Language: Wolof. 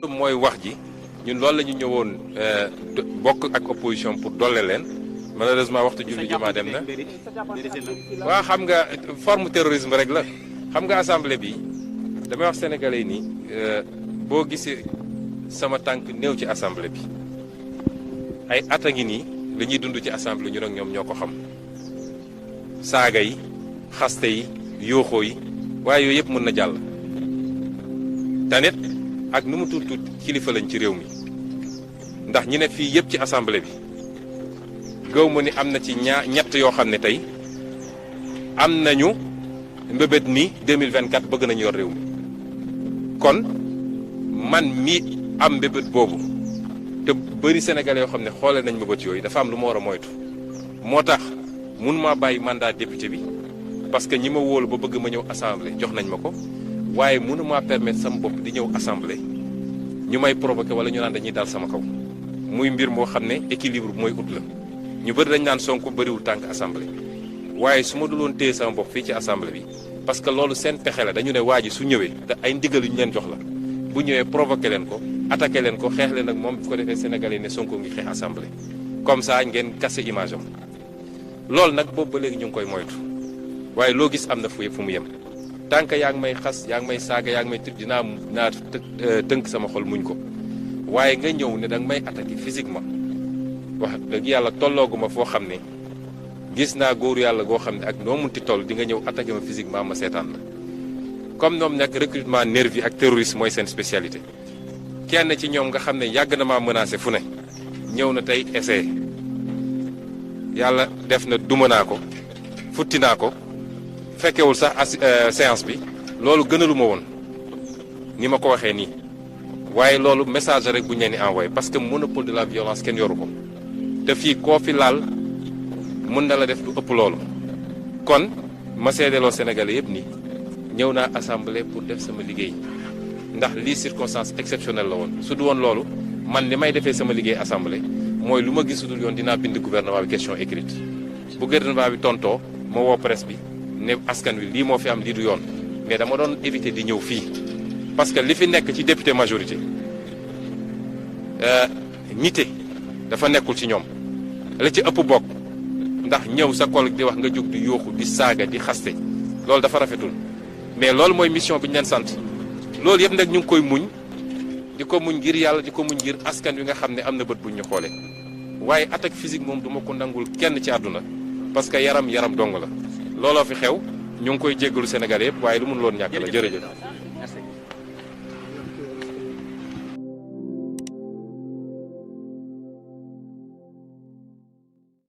mooy wax ji ñun loolu la ñu ñëwoon bokk ak opposition pour dolle leen malheureusement waxtu julli jumaa dem na. waaw xam nga forme terrorisme rek la xam nga assemblée bi damay wax sénégalais nii boo gisee sama tànk néew ci assemblée bi ay at a ngi nii li ñuy dund ci assemblée ñu nag ñoom ñoo ko xam saaga yi xaste yi yooxoo yi waaye yooyu yëpp mën na jàll tanit ak nu mu tuut tuut kilifa lañ ci réew mi ndax ñi ne fii yëpp ci assemblée bi gëw ma ni am na ci ñett yoo xam ne tey am nañu mbébét ni 2024 bëgg nañu yor réew mi kon man mi am mbébét boobu te bëri sénégalais yoo xam ne xoole nañ mbébét yooyu dafa am lu ma war a moytu moo tax mun maa bàyyi mandat député bi parce que ñi ma wóolu ba bëgg ma ñëw assemblée jox nañ ma ko waaye mënu maa permettre sama bopp di ñëw assemblée ñu may provoqué wala ñu naan dañuy dal sama kaw muy mbir moo xam ne équilibre mooy ut la ñu bëri dañ naan Sonko bëriwul tànk assemblée waaye su ma duloon téye sama bopp fii ci assemblée bi parce que loolu seen pexe la dañu ne waa ji su ñëwee te ay ndigal yu ñu leen jox la bu ñëwee provoqué leen ko attaqué leen ko xeex leen ak moom bu ko defee sénégalais ne Sonko ngi xeex assemblée comme ça ngeen kase image am loolu nag boobu ba léegi ñu ngi koy moytu waaye loo gis am na fu mu yem tànk yaa ngi may xas yaa ngi may saaga yaa ngi may tëj dinaa tënk sama xol muñ ko waaye nga ñëw ne danga may attaqué physiquement wax dëgg yàlla tollooguma foo xam ne gis naa góoru yàlla goo xam ne ak noo munti toll di nga ñëw attaqué ma physiquement ma seetaan la comme ñoom nag recrutement nervi ak terroriste mooy seen spécialité kenn ci ñoom nga xam ne yàgg na maa menacé fu ne ñëw na tey essayé yàlla def na duma naa ko futti naa ko fekkewul sax séance bi loolu gënalu ma woon ni ma ko waxee nii waaye loolu message rek bu ñu leen di envoyé parce que monopole de la violence kenn yoru ko te fii koo fi laal mën na la def lu ëpp loolu kon ma seedeloo Sénégalais yëpp nii ñëw naa assemblée pour def sama liggéey ndax lii circonstance exceptionnelle la woon su du woon loolu man li may defee sama liggéey assemblée mooy lu ma gisul yoon dinaa bind gouvernement bi question écrite bu gouvernement bi tontoo ma woo presse bi ne askan wi lii moo fi am lii du yoon mais dama doon éviter di ñëw fii parce que li fi nekk ci député majorité ñite dafa nekkul ci ñoom la ci ëpp bokk ndax ñëw sa collègue di wax nga jóg di yooxu di saaga di xaste loolu dafa rafetul mais loolu mooy mission bi ñu leen sant loolu yëpp nag ñu ngi koy muñ di ko muñ ngir yàlla di ko muñ ngir askan wi nga xam ne am na bët buñ ñu xoolee waaye attaque physique moom duma ko nangul kenn ci àdduna parce que yaram dong la looloo fi xew ñu ngi koy jéggalu Sénégal yëpp waaye lu mun loon ñàkk la jërëjëf